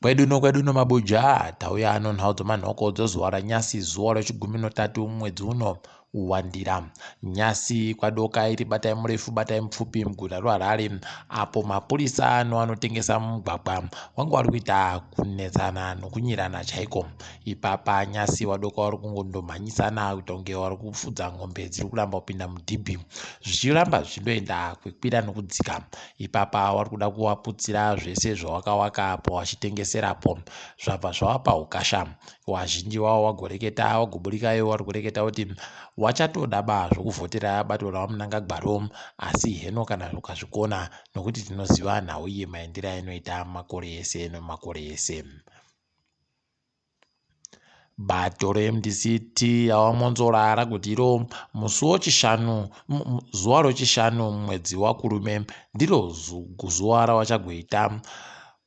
Kwedu nokwedu nomabuja tauya nonhau dzomanhoko dzozuva ranyasi zuva rechigumi notatu mwedzi uno wandira. Nyasi kwadoka iri batai murefu batai mupfupi muguta roHarare apo mapurisa noanotengesa mumugwagwa wanga wari kuita kunetsana nokunyirana chaiko. Ipapa nyasi wadoka wari kungondomhanyisana kuita kunge wari kufudza ng'ombe dziri kuramba kupinda mudhibhi zvichiramba zvichindoenda kwekwira nokudzika. Ipapa wari kuda kuwaputsira zvese zvawakawaka apo wachitengeserapo zvabva zvawapa hukasha. Wazhinji wawo wagoreketa wagoburikayo wari kureketa kuti wachatoda ba zvokuvhotera bato rawaMnangagwaro asi heno kana ukazvikona nokuti tinoziva nhau iyi maendero ainoita makore ese nemakore ese. Bato reMDCT yaVaMwonzora rakuti iro musi woChishanu, zuva roChishanu mwedzi waKurume ndiro zuva ravachagoita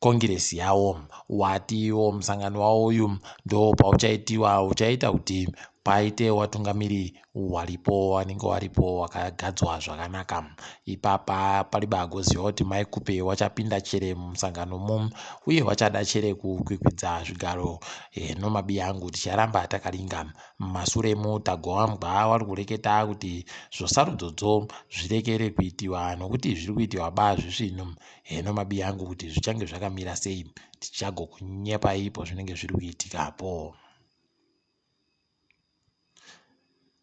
kongiresi yavo. Wati iwo musangano wavo uyu ndopauchaitiwa uchaita kuti paite watungamiri waripo wanenge waripo wakagadzwa zvakanaka. Ipapa pari bagoziva kuti Mai Khupe wachapinda chere mumusanganomo uye wachada chere kukwikwidza zvigaro nomabiya angu ticharamba takaringa. Mumasuremo Tagowambwa wari kureketa kuti zvosarudzodzo zvirekere kuitiwa nokuti zviri kuitiwa ba zvisvinu. Heno mabiya angu kuti zvichange zvakamira sei tichagokunyepai pozvinenge zviri kuitikapo.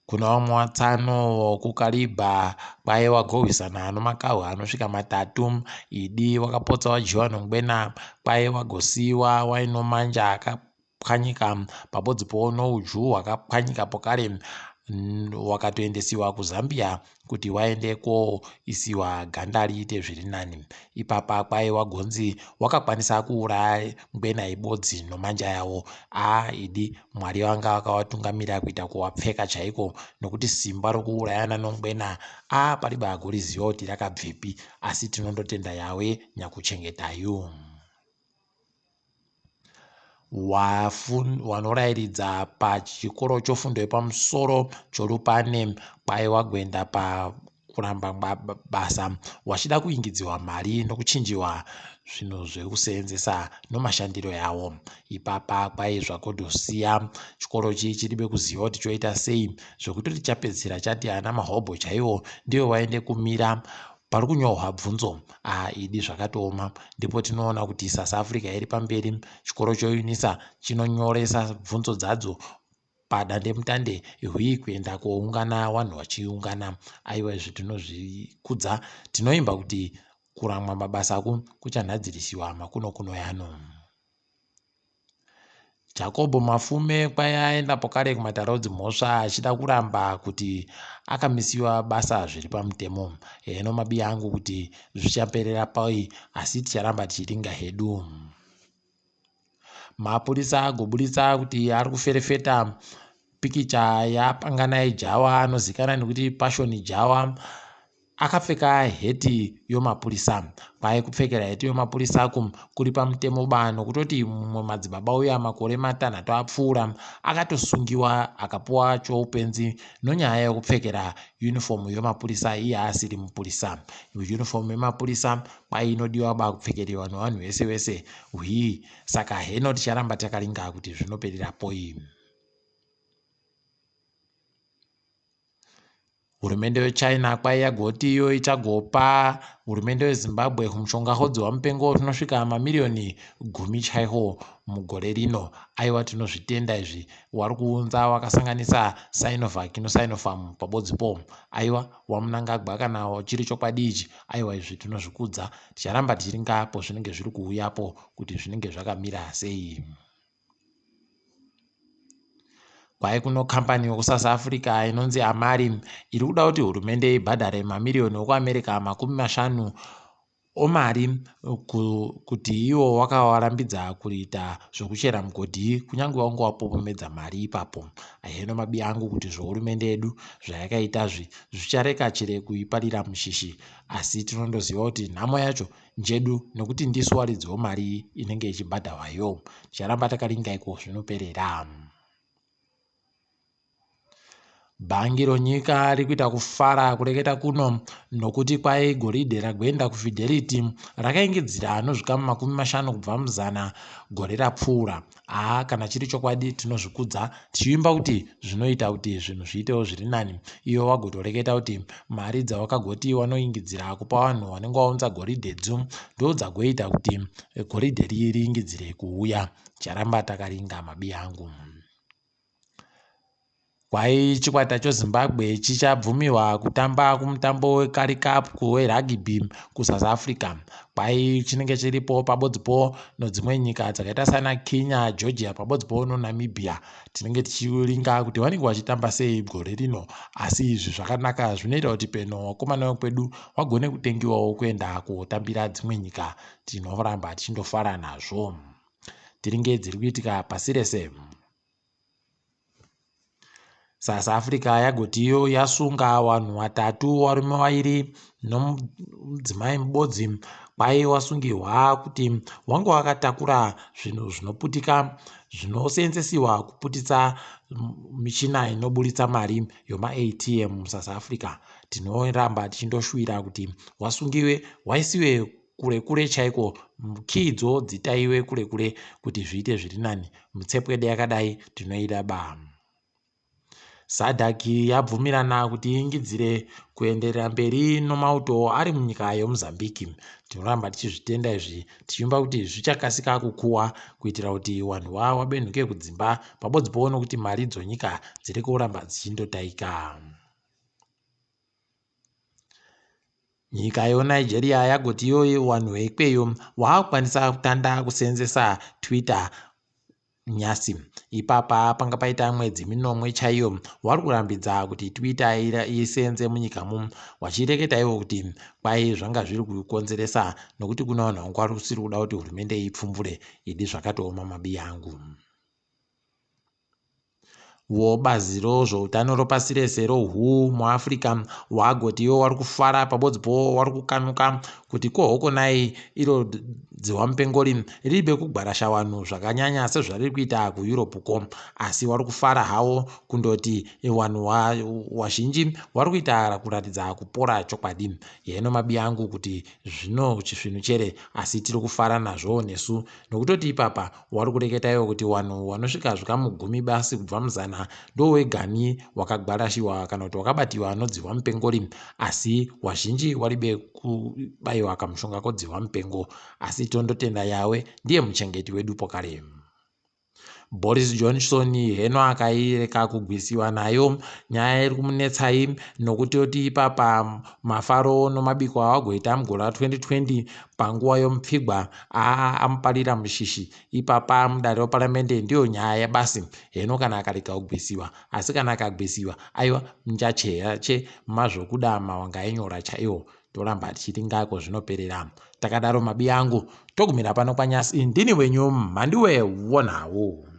Kuna vamwe vatsano vokuKaribha kwaye wagohwisana nomakahwe anosvika matatu. Idi wakapotsa wadyiwa nongwena kwaye wagosiiwa wainomanja akapwanyika pabodzipo noudyu hwakapwanyika pokare wakatoendesiwa kuZambia kuti waende koisiwa ganda riite zviri nani. Ipapa kwai wagonzi wakakwanisa kuuraya ngwena ibodzi nomanja yawo. Aa idi Mwari vanga vakawatungamira kuita kuwapfeka chaiko nokuti simba rokuurayana nongwena aa pariba agoriziva kuti rakabvepi asi tinondotenda Yawe nyakuchengetayu. Wanorairidza pachikoro chofundo yepamusoro choLupane kwai wagoenda pakuramba basa wachida kuingidziwa mari nokuchinjiwa zvinhu zvekuseenzesa nomashandiro yawo. Ipapa kwai zvakodosiya chikoro chi chiribe kuziva kuti choita sei zvekutoti chapedzisira chati ana mahobho chaiwo ndiwo waende kumira pari kunyorwa bvunzo. Aa idi zvakatooma. Ndipo tinoona kuti South Africa iri pamberi. Chikoro choUnisa chinonyoresa bvunzo dzadzo padandemutande hwii kuenda koungana vanhu vachiungana. Aiwa izvi tinozvikudza. Tinoimba kuti kuramwa mabasa aku kuchanhadzirisiwa makuno kuno yano. Jacob Mafume kwai aenda pokare kumatare edzimhosva achida kuramba kuti akamisiwa basa zviri pamutemo. Heno mabiya angu kuti zvichaperera pai asi ticharamba tichiringa hedu. Mapurisa agoburitsa kuti ari kuferefeta pikicha yaPanganai Jawa anozikanwa nekuti Passion Jawa akapfeka heti yomapurisa. Kwai kupfekera heti yomapurisa uku kuri pamutemo ba nokutoti mumwe madzibaba uya makore matanhatu apfuura akatosungiwa akapuwa choupenzi nonyaya yokupfekera yunifomu yomapurisa iye asiri mupurisa. Yunifomu yemapurisa kwai inodiwa ba kupfekeriwa nevanhu vese vese hwii saka heno ticharamba takaringa kuti zvinoperera poi. Hurumende yeChina kwai yagoti iyo ichagopa hurumende yeZimbabwe mushonga hodziwa mupengo unosvika mamiriyoni gumi chaiwo mugore rino. Aiwa tinozvitenda izvi wari kuunza wakasanganisa Sinovac noSinofarm pabodzipo. Aiwa waMnangagwa kana chiri chokwadi ichi aiwa izvi tinozvikudza ticharamba tichiringa apo zvinenge zviri kuuyapo kuti zvinenge zvakamira sei. Kwai kuno kambani yekuSouth Africa inonzi Amari iri kuda kuti hurumende ibhadhare mamiriyoni ekuAmerica 50 omari kuti iwo wakawarambidza kuita zvekuchera mugodhi kunyange wanga wapopomedza mari ipapo. Heno mabi angu kuti zvohurumende yedu zvayakaitazvi zvichareka chere kuiparira mushishi asi tinondoziva kuti nhamo yacho njedu nekuti ndisu waridzi wemari inenge ichibhadharwa yo. Ticharamba takaringa iko zvinoperera. Bhangi ronyika riri kuita kufara kureketa kuno nokuti kwai goridhe ragoenda kuFidelity rakaingidzira anozvikamu 50 kubva muzana gore rapfuura. Haa kana chiri chokwadi tinozvikudza tichivimba kuti zvinoita kuti zvinhu zviitewo zviri nani. Iwe wagotoreketa kuti mari dzawakagoti wanoingidzira kupa vanhu vanenge vaunza goridhe dzo ndodzagoita kuti goridhe riingidzire kuuya. Ticharamba takaringa mabiyangu. Kwai chikwata cheZimbabwe chichabvumirwa kutamba kumutambo weCurrie Cup werugby kuSouth Africa. Kwai chinenge chiripo pabodzipo nedzimwe nyika dzakaita sana Kenya, Georgia pabodzipo noNamibia. Tinenge tichiringa kuti vanenge vachitamba sei gore rino. Asi izvi zvakanaka zvinoita kuti peno vakomana vekwedu vagone kutengiwawo kuenda kotambira dzimwe nyika. Tinoramba tichindofara nazvo. Tiringe dziri kuitika pasi rese. South Africa yagoti iyo yasunga vanhu vatatu varume vairi nomudzimai mubodzi kwai wasungirwa kuti wange wakatakura zvinhu zvinoputika zvinoseenzesiwa kuputitsa michina inoburitsa mari yomaATM muSouth Africa. Tinoramba tichindoshuwira kuti wasungiwe waisiwe kure kure chaiko kiyi dzo dzitaiwe kure kure kuti zviite zviri nani. Mitsepwede yakadai tinoida ba. SADC yabvumirana kuti iingidzire kuenderera mberi nomauto ari munyika yeMozambique. Tinoramba tichizvitenda izvi tichivimba kuti zvichakasika kukuwa kuitira kuti vanhu vabenhuke kudzimba pabodzipo nokuti mari dzonyika dziri kuramba dzichindotaika. Nyika yeNigeria yagoti iyo vanhu veikweyo vaakukwanisa kutanda kuseenzesa Twitter nyasi. Ipapa panga paita mwedzi minomwe chaiyo vari kurambidza kuti Twitter iseenze munyikamo vachireketa ivo kuti kwai zvanga zviri kukonzeresa nokuti kune vanhu vanga vasiri kuda kuti hurumende ipfumvure idi zvakatooma mabiyangu. Wo bazi rozvoutano ropasi rese roWHO muAfrica wagoti iwo wari kufara pabodzipo wari kukanuka kuti kohokonai iro dzihwa mupengo riribe kugwarasha vanhu zvakanyanya sezvariri kuita kuEurope ko asi wari kufara hawo kundoti vanhu vazhinji vari kuita kuratidza kupora chokwadi heno mabiyangu kuti zvino chisvinu chere asi tiri kufara nazvo nesu nokutoti ipapa wari kureketa iwo kuti wanhu wanosvika zvikamu gumi basi kubva muzana ndowegani wakagwarashiwa kana kuti wakabatiwa nodzihwa mupengori asi wazhinji waribe kubayiwa kamushonga kodzihwa mupengo asi tondotenda yawe ndiye muchengeti wedu pokare. Boris Johnson heno akaireka kugwisiwa nayo nyaya iri kumunetsai nokutoti ipapa mafaro nomabiko awagoita mugore ra2020 panguva yomupfigwa amuparira mushishi ipapa mudare reparamende ndiyo nyaya yabasi heno kana akarega kugwisiwa asi kana akagwisiwa aiwa njacheyache mazvokuda mawanga enyora chaiwo toramba tichiringako zvinoperera takadaro mabi angu togumira pano kwanyasi ndini wenyu mhandiwe wonawo.